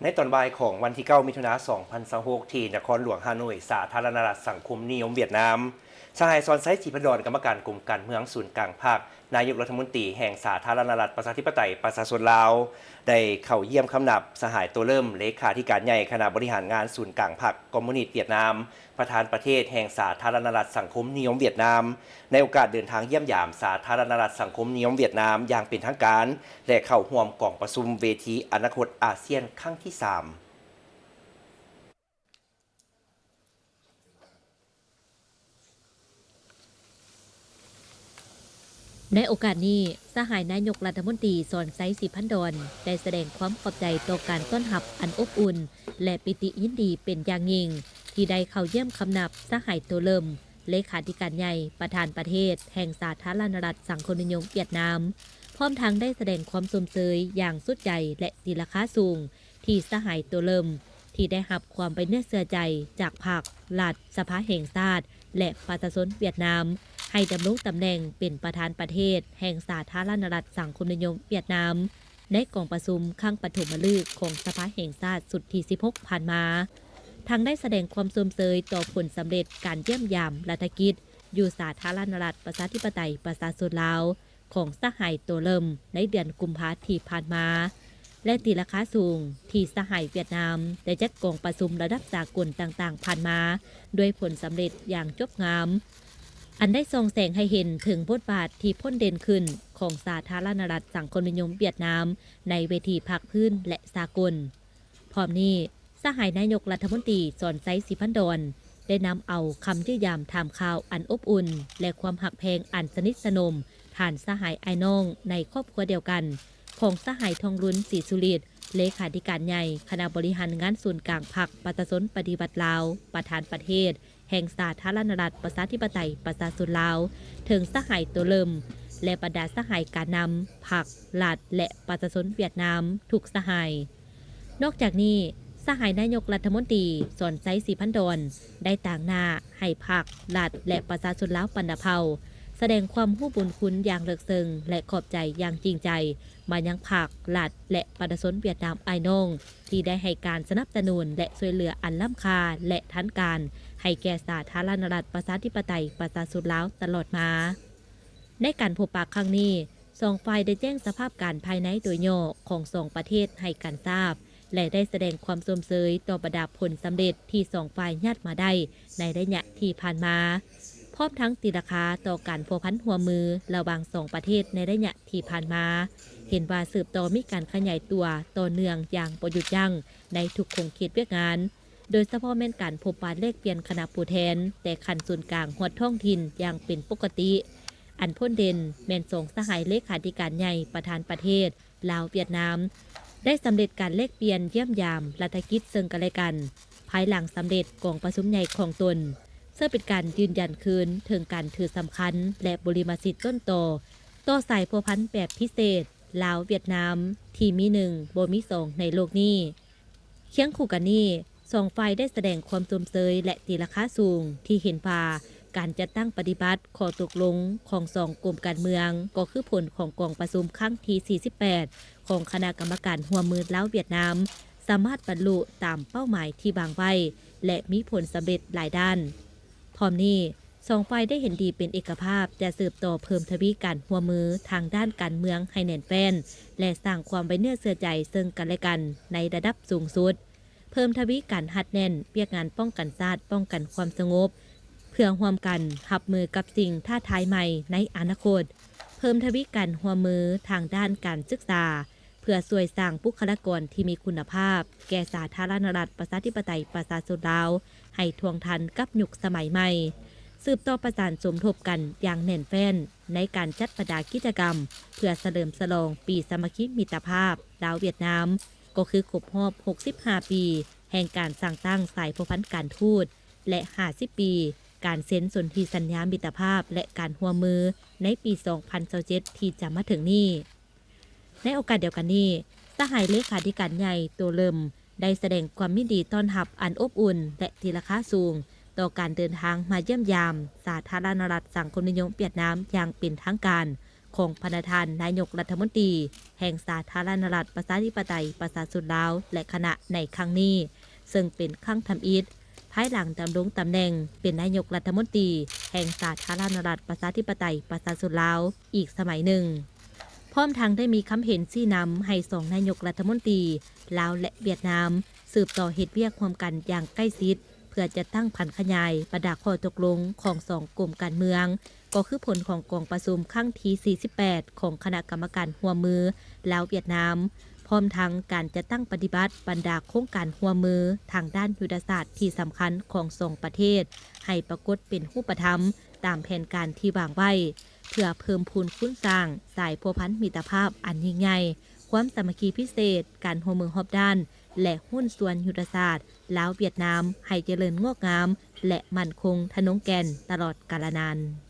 ໃນຕອນບ່າຍຂອງວັນທີເກົ້າ ມິຖຸນາ ສອງພັນຊາວຫົກ ທີ່ນະຄອນຫຼວງຮ່າໂນ້ຍ ສາທາລະນະລັດສັງຄົມນິຍົມຫວຽດນາມ, ສະຫາຍ ສອນໄຊ ສີພັນດອນ ກຳມະການກົມການເມືອງສູນກາງພັກ, ນາຍົກລັດຖະມົນຕີແຫ່ງສາທາລະນະລັດປະຊາທິປະໄຕປະຊາຊົນລາວ ໄດ້ເຂົ້າຢ້ຽມຄຳນັບ ສະຫາຍ ໂຕເລີມ ເລຂາທິການໃຫຍ່ຄະນະບໍລິຫານງານສູນກາງພັກຄອມມູນິດຫວຽດນາມ, ປະທານປະເທດແຫ່ງສາທາລະນະລັດສັງຄົມນິຍົມຫວຽດນາມ ໃນໂອກາດເດີນທາງຢ້ຽມຢາມສາທາລະນະລັດສັງຄົມນິຍົມຫວຽດນາມຢ່າງເປັນທາງການ ແລະ ເຂົ້າຮ່ວມກອງປະຊຸມເວທີອະນາຄົດອາຊຽນຄັ້ງທີສາມ. ໃນໂອກາດນີ້, ສະຫາຍນາຍົກລັດຖະມົນຕີ ສອນໄຊ ສີພັນດອນ ໄດ້ສະແດງຄວາມຂອບໃຈຕໍ່ການຕ້ອນຮັບອັນອົບອຸ່ນ ແລະ ປີຕິຍິນດີເປັນຢ່າງຍິ່ງ ທີ່ໄດ້ເຂົ້າຢ້ຽມຄຳນັບ ສະຫາຍ ໂຕເລີມ ເລຂາທິການໃຫຍ່ ປະທານປະເທດແຫ່ງສາທາລະນະລັດສັງຄົມນິຍົມຫວຽດນາມ, ພ້ອມທັງໄດ້ສະແດງຄວາມຊົມເຊີຍຢ່າງສຸດໃຈ ແລະ ຕີລາຄາສູງ ທີ່ສະຫາຍ ໂຕເລີມ ທີ່ໄດ້ຮັບຄວາມໄວ້ເນື້ອເຊື່ອໃຈຈາກພັກ, ລັດ, ສະພາແຫ່ງຊາດ ແລະ ປະຊາຊົນຫວຽດນາມ ໃຫ້ດຳລົງຕຳແໜ່ງເປັນປະທານປະເທດແຫ່ງສາທາລະນະລັດສັງຄົມນິຍົມຫວຽດນາມ ໃນກອງປະຊຸມຄັ້ງປະຖົມມະລຶກຂອງສະພາແຫ່ງຊາດຊຸດທີສິບຫົກຜ່ານມາ, ທັງໄດ້ສະແດງຄວາມຊົມເຊີຍຕໍ່ຜົນສຳເລັດການຢ້ຽມຢາມລັດຖະກິດຢູ່ສາທາລະນະລັດປະຊາທິປະໄຕປະຊາຊົນລາວ ຂອງສະຫາຍ ໂຕເລີມ ໃນເດືອນກຸມພາທີ່ຜ່ານມາ ແລະ ຕີລາຄາສູງທີ່ສະຫາຍຫວຽດນາມໄດ້ຈັດກອງປະຊຸມລະດັບສາກົນຕ່າງໆຜ່ານມາ ດ້ວຍຜົນສຳເລັດຢ່າງຈົບງາມ, ອັນໄດ້ສ່ອງແສງໃຫ້ເຫັນເຖິງບົດບາດທີ່ພົ້ນເດັ່ນຂຶ້ນຂອງສາທາລະນະລັດສັງຄົມນິຍົມຫວຽດນາມໃນເວທີພາກພື້ນ ແລະ ສາກົນ. ພ້ອມນີ້, ສະຫາຍນາຍົກລັດຖະມົນຕີ ສອນໄຊ ສີພັນດອນ ໄດ້ນຳເອົາຄຳຢ້ຽມຢາມຖາມຂ່າວອັນອົບອຸ່ນ ແລະ ຄວາມຮັກແພງອັນສະໜິດສະໜົມ ທ່ານສະຫາຍອ້າຍນ້ອງໃນຄອບຄົວດຽວກັນ ຂອງສະຫາຍ ທອງລຸນ ສີສຸລິດ ເລຂາທິການໃຫຍ່ຄະນະບໍລິຫານງານສູນກາງພັກປະຊາຊົນປະຕິວັດລາວ ປະທານປະເທດແຫ່ງສາທາລະນະລັດປະຊາທິປະໄຕປະຊາຊົນລາວ ເຖິງສະຫາຍ ໂຕເລີມ ແລະ ບັນດາສະຫາຍການນຳພັກ, ລັດ ແລະ ປະຊາຊົນຫວຽດນາມທຸກສະຫາຍ. ນອກຈາກນີ້, ສະຫາຍນາຍົກລັດຖະມົນຕີ ສອນໄຊ ສີພັນດອນ ໄດ້ຕາງໜ້າໃຫ້ພັກ, ລັດ ແລະ ປະຊາຊົນລາວບັນດາເຜົ່າ ສະແດງຄວາມຮູ້ບຸນຄຸນຢ່າງເລິກເຊິ່ງ ແລະ ຂອບໃຈຢ່າງຈິງໃຈມາຍັງພັກ, ລັດ ແລະ ປະຊາຊົນຫວຽດນາມອ້າຍນ້ອງ ທີ່ໄດ້ໃຫ້ການສະໜັບສະໜູນ ແລະ ຊ່ວຍເຫຼືອອັນລ້ຳຄ່າ ແລະ ທັນການ ໃຫ້ແກ່ສາທາລະນະລັດປະຊາທິປະໄຕປະຊາຊົນລາວຕະຫຼອດມາ. ໃນການພົບປະຄັ້ງນີ້, ສອງຝ່າຍໄດ້ແຈ້ງສະພາບການພາຍໃນໂດຍຫຍໍ້ຂອງສອງປະເທດໃຫ້ກັນຊາບ ແລະ ໄດ້ສະແດງຄວາມຊົມເຊີຍຕໍ່ບັນດາຜົນສຳເລັດທີ່ສອງຝ່າຍຍາດມາໄດ້ໃນໄລຍະທີ່ຜ່ານມາ, ພ້ອມທັງຕີລາຄາຕໍ່ການພົວພັນຮ່ວມມືລະຫວ່າງສອງປະເທດໃນໄລຍະທີ່ຜ່ານມາ, ເຫັນວ່າສືບຕໍ່ມີການຂະຫຍາຍຕົວຕໍ່ເນື່ອງຢ່າງບໍ່ຢຸດຢັ້ງໃນທຸກຂົງເຂດວຽກງານ, ໂດຍສະເພາະແມ່ນການພົບປະແລກປ່ຽນຄະນະຜູ້ແທນ ແຕ່ຂັ້ນສູນກາງຮອດທ້ອງຖິ່ນຢ່າງເປັນປົກກະຕິ. ອັນພົ້ນເດັ່ນແມ່ນສອງສະຫາຍເລຂາທິການໃຫຍ່ປະທານປະເທດ ລາວ-ຫວຽດນາມ ໄດ້ສຳເລັດການແລກປ່ຽນຢ້ຽມຢາມລັດຖະກິດເຊິ່ງກັນແລະກັນ ພາຍຫຼັງສຳເລັດກອງປະຊຸມໃຫຍ່ຂອງຕົນ, ເຊິ່ງເປັນການຢືນຢັນຄືນເຖິງການຖືສຳຄັນ ແລະ ບຸລິມະສິດຕົ້ນຕໍ ຕໍ່ສາຍພົວພັນແບບພິເສດ ລາວ-ຫວຽດນາມ ທີ່ມີໜຶ່ງບໍ່ມີສອງໃນໂລກນີ້. ຄຽງຄູ່ກັນນີ້, ສອງຝ່າຍໄດ້ສະແດງຄວາມຊົມເຊີຍ ແລະ ຕີລາຄາສູງ ທີ່ເຫັນວ່າການຈັດຕັ້ງປະຕິບັດຂໍ້ຕົກລົງຂອງສອງກົມການເມືອງ ກໍຄືຜົນຂອງກອງປະຊຸມຄັ້ງທີສີ່ສິບແປດ ຂອງຄະນະກຳມະການຮ່ວມມືລາວ-ຫວຽດນາມ ສາມາດບັນລຸຕາມເປົ້າໝາຍທີ່ວາງໄວ້ ແລະ ມີຜົນສຳເລັດຫຼາຍດ້ານ. ພ້ອມນີ້, ສອງຝ່າຍໄດ້ເຫັນດີເປັນເອກະພາບຈະສືບຕໍ່ເພີ່ມທະວີການຮ່ວມມືທາງດ້ານການເມືອງໃຫ້ແໜ້ນແຟ້ນ ແລະ ສ້າງຄວາມໄວ້ເນື້ອເຊື່ອໃຈເຊິ່ງກັນແລະກັນໃນລະດັບສູງສຸດ, ເພີ່ມທະວີການຮັດແໜ້ນວຽກງານປ້ອງກັນຊາດ, ປ້ອງກັນຄວາມສະຫງົບ ເພື່ອຮ່ວມກັນຮັບມືກັບສິ່ງທ້າທາຍໃໝ່ໃນອະນາຄົດ, ເພີ່ມທະວີການຮ່ວມມືທາງດ້ານການສຶກສາ ເພື່ອຊ່ວຍສ້າງບຸກຄະລາກອນທີ່ມີຄຸນນະພາບແກ່ສາທາລະນະລັດປະຊາທິປະໄຕປະຊາຊົນລາວ ໃຫ້ທ່ວງທັນກັບຍຸກສະໄໝໃໝ່, ສືບຕໍ່ປະສານສົມທົບກັນຢ່າງແໜ້ນແຟ້ນໃນການຈັດບັນດາກິດຈະກຳ ເພື່ອສະເຫຼີມສະຫຼອງປີສາມັກຄີມິດຕະພາບລາວ-ຫວຽດນາມ, ກໍຄືຄົບຮອບຫົກສິບຫ້າປີແຫ່ງການສ້າງຕັ້ງສາຍພົວພັນການທູດ ແລະ ຫ້າສິບປີການເຊັນສົນທິສັນຍາມິດຕະພາບ ແລະ ການຮ່ວມມືໃນປີສອງພັນຊາວເຈັດທີ່ຈະມາເຖິງນີ້. ໃນໂອກາດດຽວກັນນີ້, ສະຫາຍເລຂາທິການໃຫຍ່ ໂຕເລີມ ໄດ້ສະແດງຄວາມຍິນດີຕ້ອນຮັບອັນອົບອຸ່ນ ແລະ ຕີລາຄາສູງ ຕໍ່ການເດີນທາງມາຢ້ຽມຢາມສາທາລະນະລັດສັງຄົມນິຍົມຫວຽດນາມຢ່າງເປັນທາງການ ຂອງພະນະທ່ານນາຍົກລັດຖະມົນຕີແຫ່ງສາທາລະນະລັດປະຊາທິປະໄຕປະຊາຊົນລາວ ແລະ ຄະນະໃນຄັ້ງນີ້, ເຊິ່ງເປັນຄັ້ງທຳອິດ ພາຍຫຼັງດຳລົງຕຳແໜ່ງເປັນນາຍົກລັດຖະມົນຕີແຫ່ງສາທາລະນະລັດປະຊາທິປະໄຕປະຊາຊົນລາວອີກສະໄໝໜຶ່ງ. ພ້ອມທັງໄດ້ມີຄຳເຫັນຊີ້ນຳໃຫ້ສອງນາຍົກລັດຖະມົນຕີລາວ ແລະ ຫວຽດນາມ ສືບຕໍ່ເຮັດວຽກຮ່ວມກັນຢ່າງໃກ້ຊິດ ເພື່ອຈັດຕັ້ງຜັນຂະຫຍາຍບັນດາຂໍ້ຕົກລົງຂອງສອງກົມການເມືອງ, ກໍຄືຜົນຂອງກອງປະຊຸມຄັ້ງທີສີ່ສິບແປດຂອງຄະນະກຳມະການຮ່ວມມືລາວ-ຫວຽດນາມ, ພ້ອມທັງການຈັດຕັ້ງປະຕິບັດບັນດາໂຄງການຮ່ວມມືທາງດ້ານຍຸດທະສາດທີ່ສຳຄັນຂອງສອງປະເທດ ໃຫ້ປາກົດເປັນຮູບປະທຳຕາມແຜນການທີ່ວາງໄວ້, ເພື່ອເພີ່ມພູນຄູນສ້າງສາຍພົວພັນມິດຕະພາບອັນຍິ່ງໃຫຍ່, ຄວາມສາມັກຄີພິເສດ, ການຮ່ວມມືຮອບດ້ານ ແລະ ຫຸ້ນສ່ວນຍຸດທະສາດລາວ-ຫວຽດນາມໃຫ້ຈະເລີນງອກງາມ ແລະ ໝັ້ນຄົງທະນົງແກ່ນຕະຫຼອດກາລະນານ.